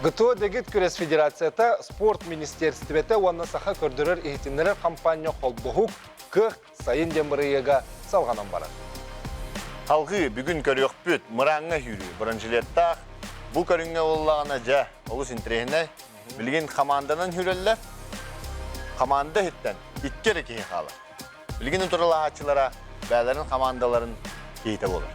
ГТО Дэгит күрэс федерацията, спорт министиэристибэтэ уонна саха көрдөрөр-иһитиннэрэр хампаанньа холбоһук кыах сайын диэн бырайыага салҕанан барар. Салгыы бүгүн көрүөхпүт мырааҥҥа сүүрүү бронежилеттаах. Бу көрүҥҥэ буоллаҕына дьэ олус интэриэһинэй. Билигин хамаанданан сүүрэллэр. Хамаанда иһиттэн икки эрэ киһи хаалар. Билигин утарылаһааччылара бэйэлэрин хамаандаларын киһитэ буолар.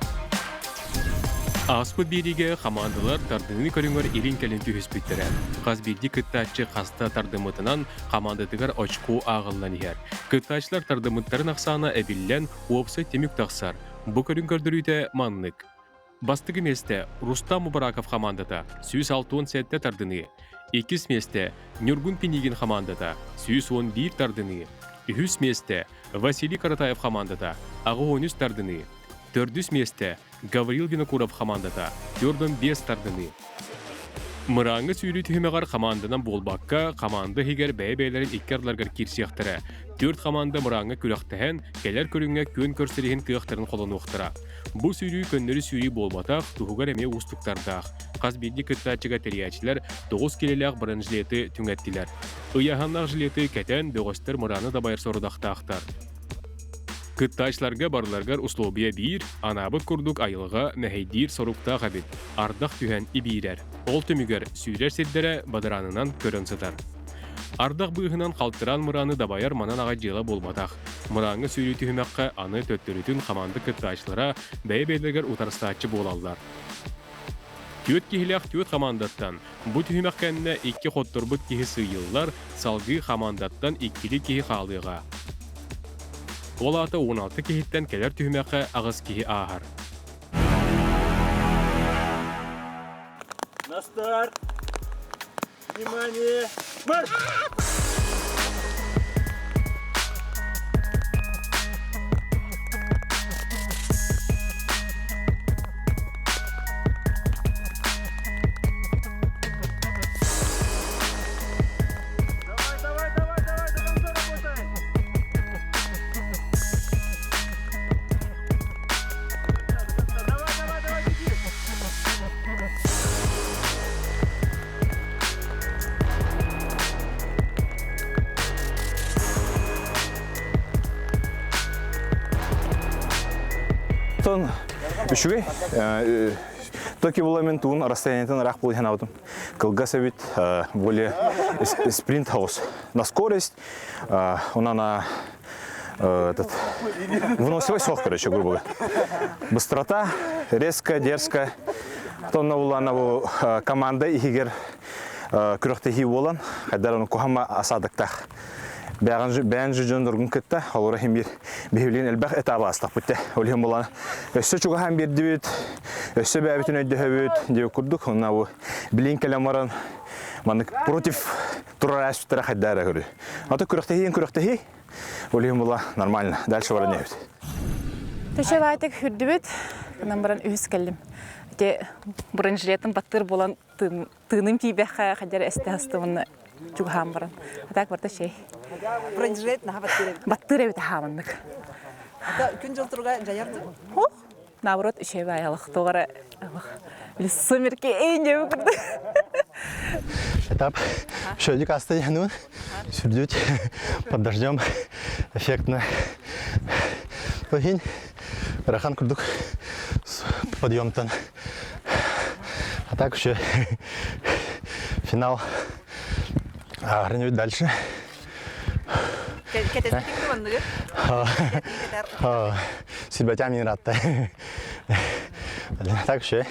Ааспыт биэриигэ хамаандалар тардыыны көрүҥэр илин-кэлин түһүспүттэрэ. Хас биирдии кыттааччы хаста тардыммытынан хамаандатыгар очко ааҕыллан иһэр. Кыттааччылар тардыммыттарын ахсаана эбиллэн, уопсай түмүк тахсар. Бу көрүҥ көрдөрүүтэ маннык. Бастакы миэстэ Рустам Мубараков хамаандата 167 тардыныы. Иккис миэстэ Ньургун Пинигин хамаандата 111 тардыныы. Үһүс миэстэ Василий Каратаев хамаандата 83 тардыныы. Төрдүс миэстэ Гаврил Винокуров хамаандата 45 тардыныы. Мырааҥҥа сүүрүү түһүмэҕэр хамаанданан буолбакка, хамаанда иһигэр бэйэ-бэйэлэрин икки ардыларыгар киирсиэхтэрэ. Түөрт хамаанда мырааҥҥа күрэхтэһэн, кэлэр көрүҥҥэ күөн көрсөр иһин кыахтарын холонуохтара. Бу сүүрүү көннөрү сүүрүү буолбатах, туһугар эмиэ уустуктардаах. Хас биирдии кыттааччыга тэрийээччилэр 9 килэлээх бронежилеты түҥэттилэр. Ыйааһыннаах жилеты кэтэн, бөҕөстөр мырааны дабайар сорудахтаахтар. Кыттааччыларга барыларыгар услуобуйа биир, анаабыт курдук айылҕа мэһэйдиир соруктаах эбит, ардах түһэн ибиирэр. Ол түмүгэр сүүрэр сирдэрэ бадараанынан көрөн сытар. Ардах быыһынан халтыраан мырааны дабайар манан аҕай дьыала буолбатах. Мырааҥҥа сүүрүү түһүмэххэ аны төттөрүтүн хамаанда кыттааччылара бэйэ-бэйэлэригэр утарсааччы буолаллар. Түөрт киһилээх түөрт хамаандаттан бу түһүмэх кэннэ икки хотторбут киһи сыыйыллар, салгыы хамаандаттан иккилии киһи хаалыаҕа. Ол аата 16 киһиттэн кэлэр түһүмэххэ аҕыс киһи ааһар. На старт! Внимание! Марш! Давай, давай, давай, давай, до конца работай! Давай, давай, давай, беги! Тон үчүгэй. Токи була мен туун расстояниетын ыраах буолан абытым. Кылгас эбит, более спринт хаус. На скорость, онан этот, выносливость суох, короче, грубо говоря. Быстрота, резко, дерзко. Тонна булана бу команда иһигэр күрэхтэһии буолан, хайдар ону куһама асадыктаах. Бэйэн дьон кытта, олора иһин биир биһилиин элбэх этап аастахпыт те. Ол иһин булан өссө чугаһаан биэрдибит, өссө бэйэбитин өйдөһөбүт диэбит курдук. Онна бу билин кэлэн баран маннык против турар ааспыттара хайдаа эрэ көрүү. Ата күрэхтэһиин күрэхтэһии, ол иһин була нормально. Дальше баран иһэбит. Төшөбаатык хүрдүбүт, гынан баран үһүс кэллим. Ити бронежилетым баттыр буолан тыыным тиийбэххэ хадьар эсте астыбын чугаһаан баран. А так барта чэй. Бронежилет наха баттыыр эбит. Баттыыр эбит аһааманнык. Күн дьыл туруга дьайар дуу? Ох, наоборот, үчүгэй баайалах тугара сумерки эйнеби курдук. Этап шөдүк аста януын сүрдүт под дождем эффектно. Хин ырахан курдук подъемтан. А так еще финал охранять дальше. Сибэтям не ратта. Так еще.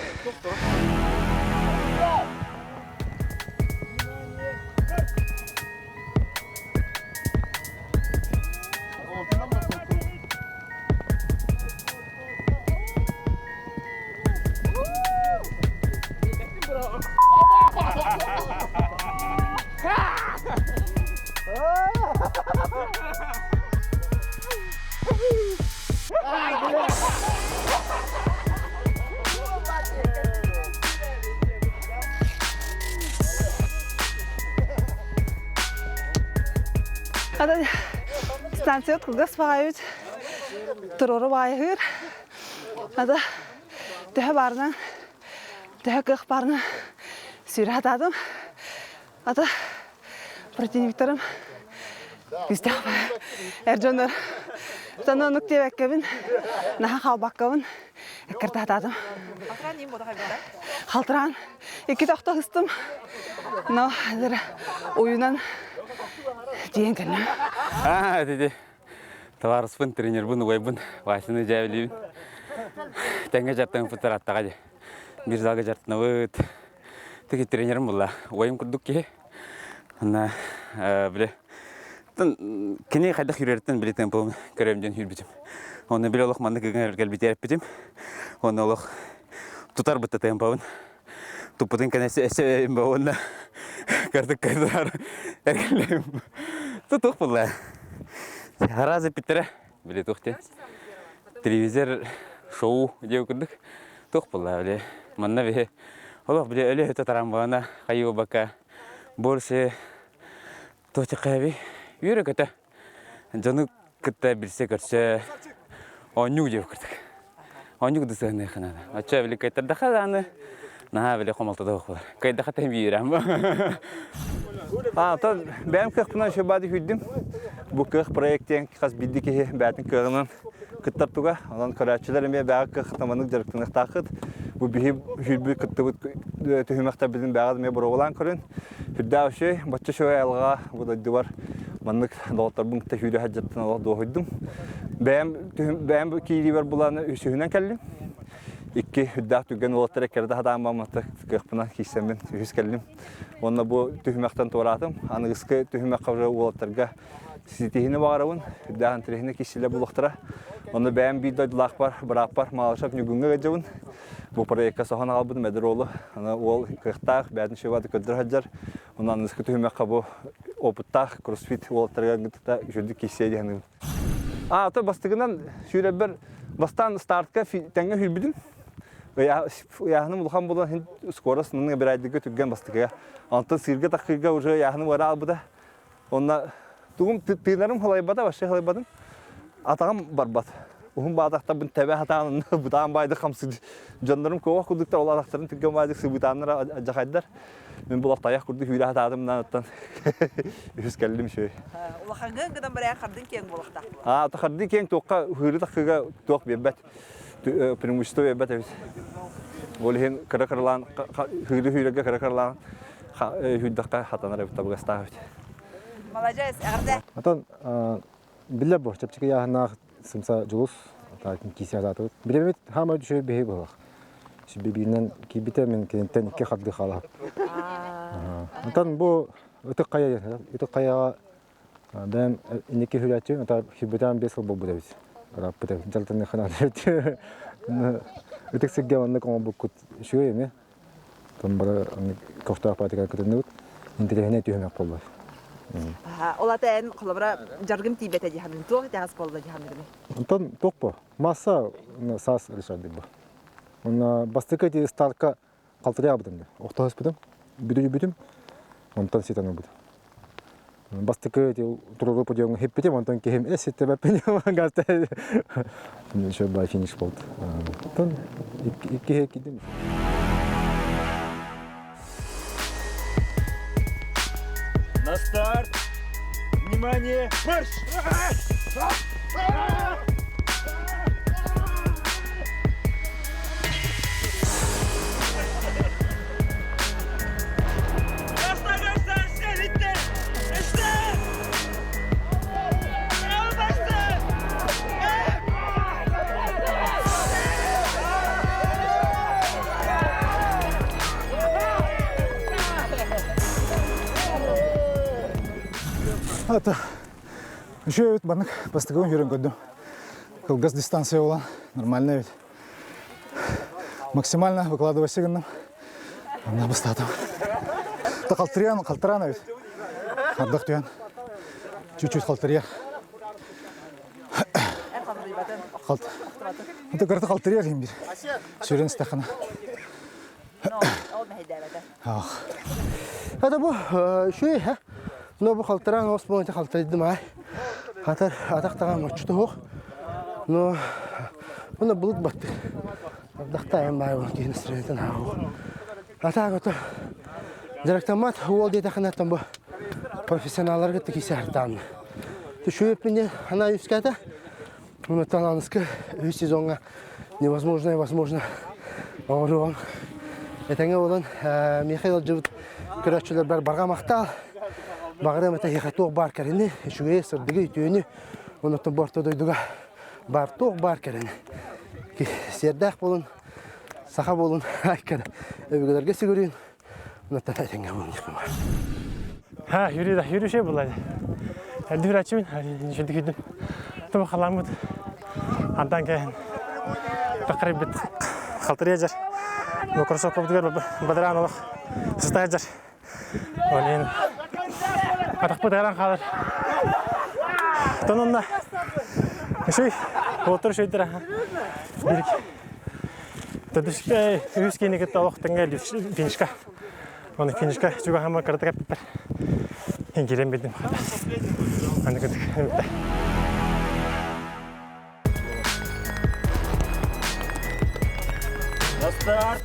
Хата станция кылгас баҕайыбыт туруору баайыһыыр. Хата төһө баарынан, төһө кыах баарынан. Сүүрэ сатаатым. Ата противниктарым күүстээх эр дьоннор Таны оннук диэбэккэбин, наһаа хаалбаккабын эккиртэ сатаатым. Халтыраан иин буота хайбыта? Халтыраан икки тохто ыстым. Но уйунан тиийэн кэллим. Аа, диди. Табаарыспын, тренербин, убайбын Васяны дьээбилиибин. Тэҥҥэ дьартаҥпыттар аттаҕа дии. Биир залга дьартанабыт. Тики тренерим булла. Убайым курдук киһи. Онно били кини хайдах үүрэриттэн били темпом көрөм диэн үүрбүтүм. Онно били олох маннык ыган кэлбити эппитим. Онно олох тутар бытта темпобун. Туппутун кэнэсэ эсэ уонна картык кайдаар эргиллем. Тутух булла. Харазы питтере били тух те. Телевизор шоу диэ курдук тух булла били. Манна биһи олох били өлө өтө тарамбана хайы бака больше туохтахаби үөрэ көтө дьону кытта билсэ көрсө оонньуу диэ курдук. Оонньуу курдук сыһыаныахха наада. Оччо били кыайтардаха даҕаны наһаа били хомолтото суох буолар. Кыайдаха тэм биирам. Аата бэйэм кыахпынан шыбаады күйдүм. Бу кыах проект диэн хас биирдии киһи бэйэтин кыаҕынан кыттар туга. Онон көрөөччүлэр эмиэ бэйэҕэ кыахтаманнык дьарыктаныахтааххыт. Бу биһи сүүрбүт кыттыбыт түһүмэхтэрбитин бэйэҕит эмиэ боруобалаан көрүн. Сүрдээх үчүгэй, бачча үчүгэй айылҕаҕа бу дойдубар маннык доҕотторбун кытта сүүрэ сылдьартан олох дуоһуйдум. Бэйэм бэйэм киириибэр булан үсүһүнэн кэллим. Икки үрдээх түргэн уолаттар эккирэтэ сатаан бамматта кыахпынан киирсэммин үһүс кэллим. Уонна бу түһүмэхтэн туораатым. Аныгыскы түһүмэххэ уже уолаттарга ситиһиини баҕарабын. Үрдээх интэриэһинэй киирсиилэр булуохтара. Онно бэйэм биир дойдулаахпар, бырааппар Малышев Ньургуҥҥа ыалдьабын. Бу проекка соһон аҕалбытым эдэр уолу. Аны уол кыахтаах, бэйэтин шиваты көрдөрө сылдьар. Онон аныгыскы түһүмэххэ бу опыттаах кроссфит уолаттарыгар кытта үчүгдүк киирсиэ диэн саныыбын. А, то бастыгынан сүүрэрбэр бастаан стартка тэҥҥэ сүүрбүтүм. Ыйааһыным улахан буолан иһин скорость маннык бирайдыга түргэн бастакыга. Онтон сыырга таххыырга уже ыйааһыным ыараан албыта. Онно тугум тыынарым халайбата, вообще халайбатым. Атаҕым барбат. Уһун баатахтарбын тэбэ сатаан бытаан баайдык хамсыы дьоннорум куобах курдуктар ол атахтарын түргэн баайдык сыбыытааннар адьахайдар. Мин булах тайах курдук үүрэ сатаатым ттан үһүс кэллим үчүгэй. Улахаҥҥын гынан баран хардын киэҥ буолуохтаах. Аа, хардыы киэҥ туохха хыыры таххыга туох биэрбэт. Преимущество биэрбэт эбит. Ол иһин кыра кыралаан хыыры хүүрэргэ кыра кыралаан хүүрдэххэ хатанар эбит табыгастаах эбит. Маладьыас, эҕэрдэ. Отон биллэр бу чэпчэки ыйааһыннаах сымса дьулус киисэ сатаатыбыт. Билэбит хаама үчүгэй биһи быһылах. Сүбэбиинэн киирбитэ мин киниттэн икки хардыы хаалаһап. Онтон бу Ытык Хайа Ытык Хайаҕа бэйэм инники хүрээччи сүрбэтээн биэс сыл буолбут эбит. Ырааппыт эбит. Дьалтаныаххына эбит. Ытык сиргэ оннук оҥорбуккут үчүгэй эмиэ. Тон бары көхтөөх баатыгар кытынныбыт. Интэриэһинэй түһүмэх буолла. Ол ата эн холобура жаргым тиийбэтэ дии саныыбын. Туох итэҕэс буолла дии саныыгыный? Онтон туох бу? Масса саас решать бу. Онно бастакы ити стартка халтырыйаабытым да. Охтоһуспутум. Бүтүрүйбүтүм. Онтон ситэн ылбытым. Бастакы ити туруру подиумҥа хиппитим, онтон киһим эс ситтебэппин гаста. Еще бай финиш болды. Онтон икки кидим. На старт! Внимание! Марш! Ата, үчүгэй эбит маннык бастакыбын көрөн көрдүм. Кылгас дистанция буолан нормально эбит. Максимально выкладывайся гынным. Онно бастаатым. Халтырыан, халтыраан эбит. Ардах түһэн. Чуть-чуть халтырыйар. Халт. Это кырты халтырыйар иһин бир. Сүрэн стахана. Это бу үчүгэй һэ. Но бу халтыраан ос буолан халтырыйдым аай. Хатар атах таҕа моччу туһуох. Но уна булут батты. Ардахта айан баай буолан киһи настроениетын ааҕуох. Атаак ото. Дьарыктаммат уол диэтэххинэ оттон бу профессионалларга киирсэ сатаан. Түшүөппүн диэн анаа үскээтэ. Онуттан аныскы үс сезоҥҥа невозможное возможно оҥоруоҕум. Этэҥҥэ буолан миэхэ ыалдьыбыт көрөөччүлэрбэр барҕа махтал. Баҕарыам этэ эһиэхэ туох баар кэрэни, үчүгэйи, сырдыгы, үтүөнү, онуттан бу орто дойдуга баар туох баар кэрэни. Сиэрдээх буолун, саха буолун, айкара өбүгэлэргэ сүгүрүйүн, онуттан этэҥҥэ буолун диэхпин баар. Ха, Юрий да, Юрий şey булла. Әлді врачымын, нешеді күйдім. Тым халамыт. Антан кәһін. Тақырып бит халтырия жар. Бу кроссовка бадаран олох сыста жар. Олен атақпы тайран қалыр. Тононна. Шүй, отыр шөйдір. Бирик. Төдүскэ үс кини кытта олох тэҥҥэ финишка. Оны финишка чугаһама кыратык эппиттэр. Киирэн билдим. Аны кытык. На старт!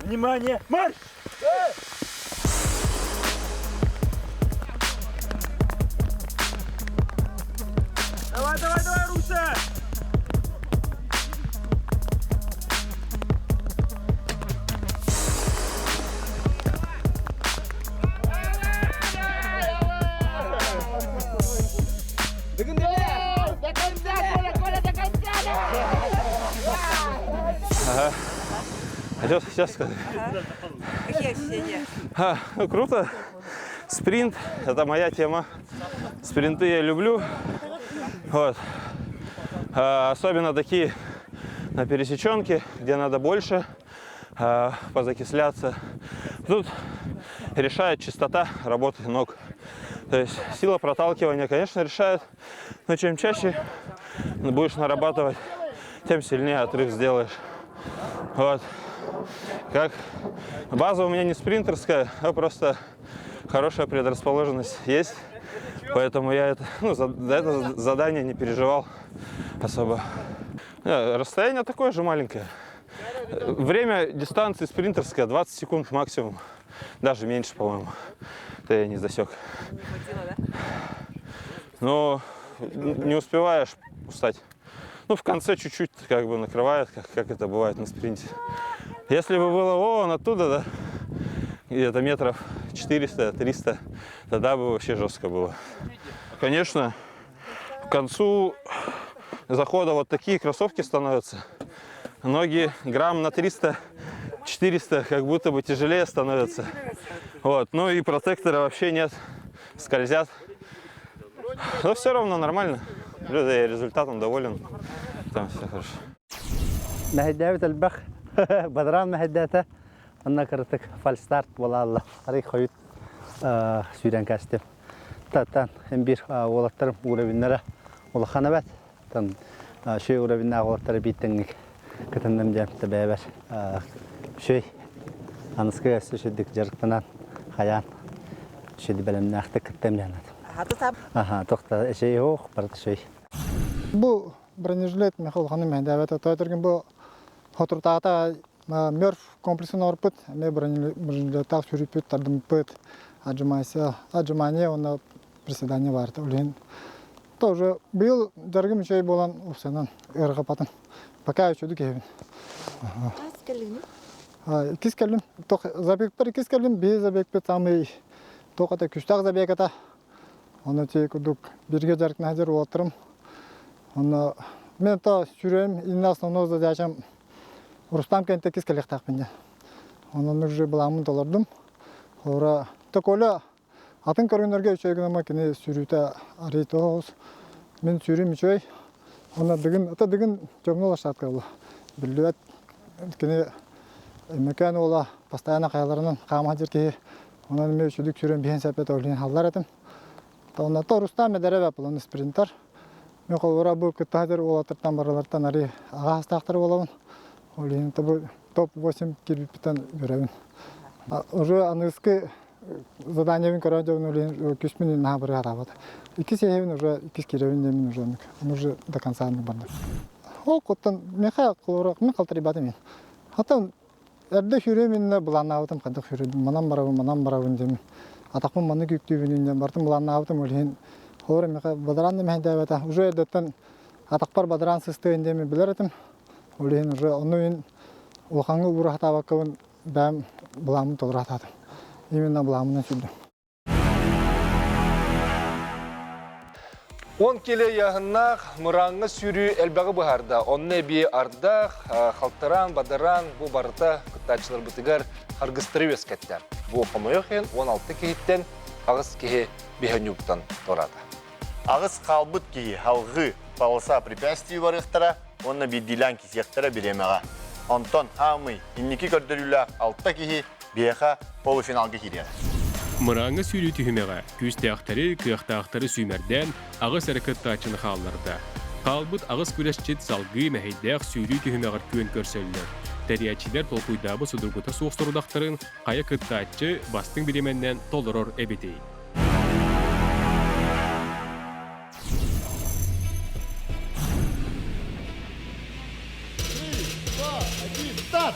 Внимание! Марш! Давай, давай, давай, Руся! Ага. Сейчас, сейчас сказать. Какие ощущения? А, ну, круто. Спринт – это моя тема. Спринты я люблю. Вот. А, особенно такие на пересеченке, где надо больше позакисляться. Тут решает частота работы ног. То есть сила проталкивания, конечно, решает, но чем чаще будешь нарабатывать, тем сильнее отрыв сделаешь. Вот. Как база у меня не спринтерская, а просто хорошая предрасположенность есть. Поэтому я это, ну, за, за это задание не переживал особо. Расстояние такое же маленькое. Время дистанции спринтерское 20 секунд максимум. Даже меньше, по-моему. Это я не засек. Но не успеваешь устать. Ну, в конце чуть-чуть как бы накрывает, как, как это бывает на спринте. Если бы было вон оттуда, да, где-то метров 400-300, тогда бы вообще жестко было. Конечно, к концу захода вот такие кроссовки становятся. Ноги грамм на 300-400 как будто бы тяжелее становятся. Вот. Ну и протектора вообще нет, скользят. Но все равно нормально. Я результатом доволен. Там все хорошо. Мэһэйдээбит элбэх бадараан мэһэйдээтэ. Онно кыратык фальстарт буолаалла. Арый хойут сүүрэн кэстим. Таттан биир уолаттарым уровеннара улахан эбэт. Тан шүй уровеннаах уолаттары биир тэҥник кытынным диэн бэйэбэр шүй аныскы өссө шүдүк дьарыктанан хайаан шүдү бэлэмнээхтик кыттам диэн Аха, тохта эшей ох, барыта шүй. Бу бронежилет меха улаханын мэһэйдээбэт. Тоойторгун бу Соторутааҕыта Мёрф комплексын оҥорбут, эмиэ бронежилеттаах сүүрүппүт, тардыммыппыт, отжимайся, отжимание уонна приседание баарта. Ол иһин тоже быйыл дьарыгым үчүгэй буолан упсанан ыарырҕаппатым. Пока үчүгэй киһибин. Хас кэллигин? Иккис кэллим. Забегпар иккис кэллим. Биир забегпит самый туох это күүстээх забег это. Оны ти курдук бирге дьарыктана сылдьар уолаттарым. Онно мен то сүүрэрим инна основной задачам Рустам кэнтэкис кэлиэхтээхпин дьэ. Онон уже былааммын толордум. Холобура, то Коля атын көрүҥнэргэ үчүгэй гынама кини сүүрүүтэ арыый тоҕус. Мин сүүрүүм үчүгэй. Онно Дыгын, ата Дыгын темно лошадка буолла. Биллибэт кини Өймөкөөн уола постоянно хайаларынан хаама сылдьар киһи. Онон эмиэ үчүгдүк сүүрэн биһэн сэппэт ол иһин халлар этим. Онно Рустам эдэрэ бапылан спринтер. Мен холобура бу кытта сылдьар уолаттартан барылартан арыы аҕа саастаахтар буолабын. Ол иһин бу топ-8 киирбиппиттэн үөрэбин. Уже аныгыскы заданиебин көрөн дьон ол иһин күспүн наһаа барыһараабат. Иккис иһэбин уже иккис киирэбин диэмин уже он уже до конца бардым. Ол куттан меха холобура мен халтарыйбатым мен. Хатан. Эрдэ сүүрүөм иннинэ былааннаабытым хайдах сүүрэрбин, манан барабын, манан барабын диэн атахпын маннык үктүүбүн диэн барытын былааннаабытым ол иһин холобур миэхэ бадараан да мэһэйдээбэтэ. Уже эрдэттэн атахпар бадараан сыстыа диэн билэр этим. Ол иһин уже ону иһин улахаҥҥа уура сатаабаккабын бэйэм былааммын толоро сатаатым. Именно былааммынан сүүрдүм. Он килэ ыйааһыннаах мырааҥҥа сүүрүү элбэҕи быһаарда. Онно эбии ардах, халтараан, бадараан бу барыта кыттааччыларбытыгар харгыстары үөскэттэ. Бу хомойуох иһин 16 киһиттэн аҕыс киһи биһөньууттан туораата. Аҕыс хаалбыт киһи халҕыы полоса препятствий барыахтара уонна биирдиилээн кисиэхтэрэ бириэмэҕэ. Онтон хаамый инники көрдөрүүлээх алта киһи биһиэхэ полуфиналга киириэҕэ. Мырааҥҥа сүүрүү түһүмэҕэ күүстээхтэри, кыахтаахтары сүүмэрдээн аҕыс эрэ кыттааччыны хаалларда. Хаалбыт аҕыс күрэсчит салгыы мэһэйдээх сүүрүү түһүмэҕэр күөн көрсөллөр. Тэрийээччилэр толкуйдаабыт судургута суох сорудахтарын хайа кыттааччы бастыҥ бириэмэннэн толорор эбитий? Три, два, один, старт!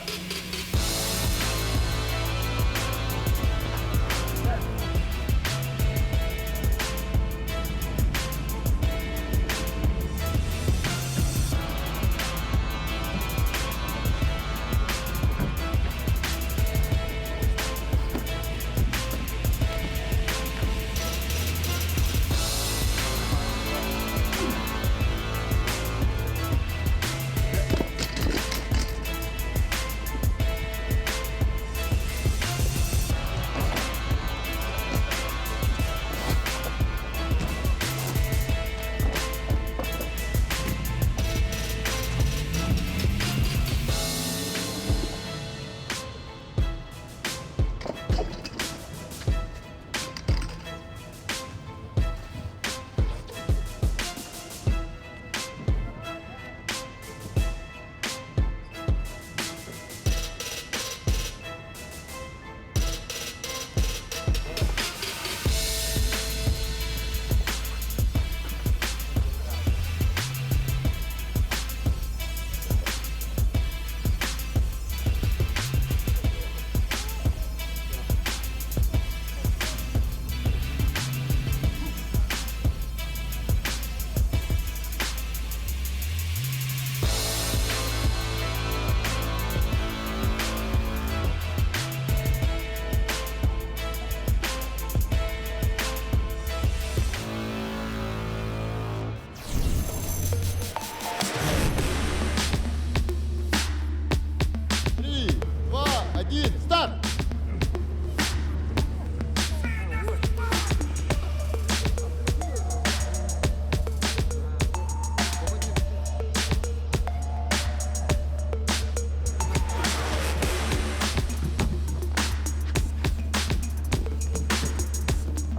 Три, два, один, старт!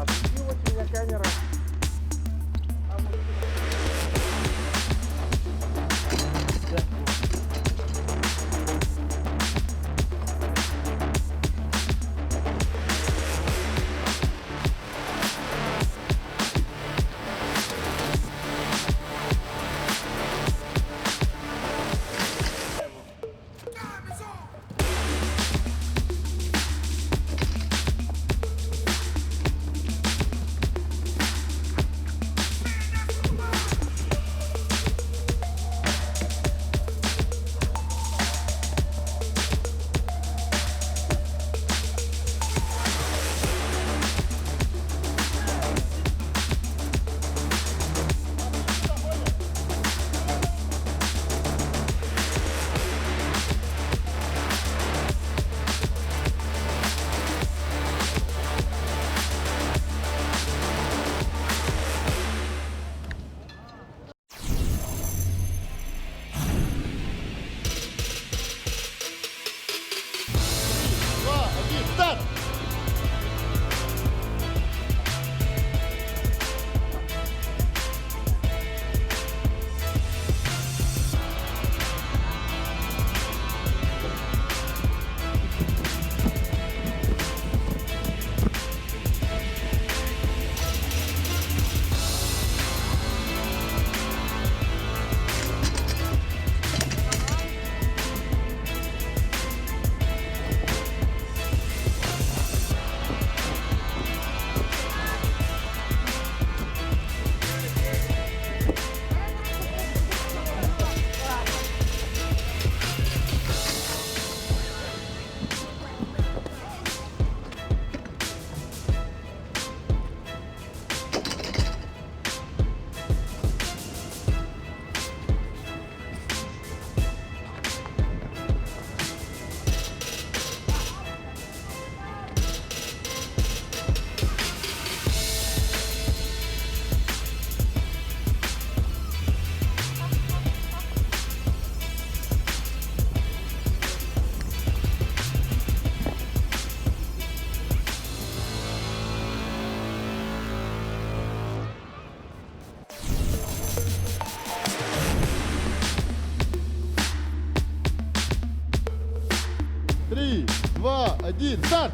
Отключилась у меня камера. 2, 1, старт!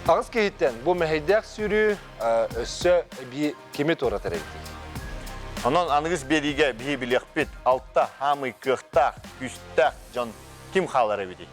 Аҕыс киһиттэн бу мэһэйдээх сүүрүү өссө эбии кими туоратар эбитий? Онон аныгыс биэриигэ биһи билиэхпит алта хаамый кыахтаах, күүстээх дьон ким хаалар эбитий?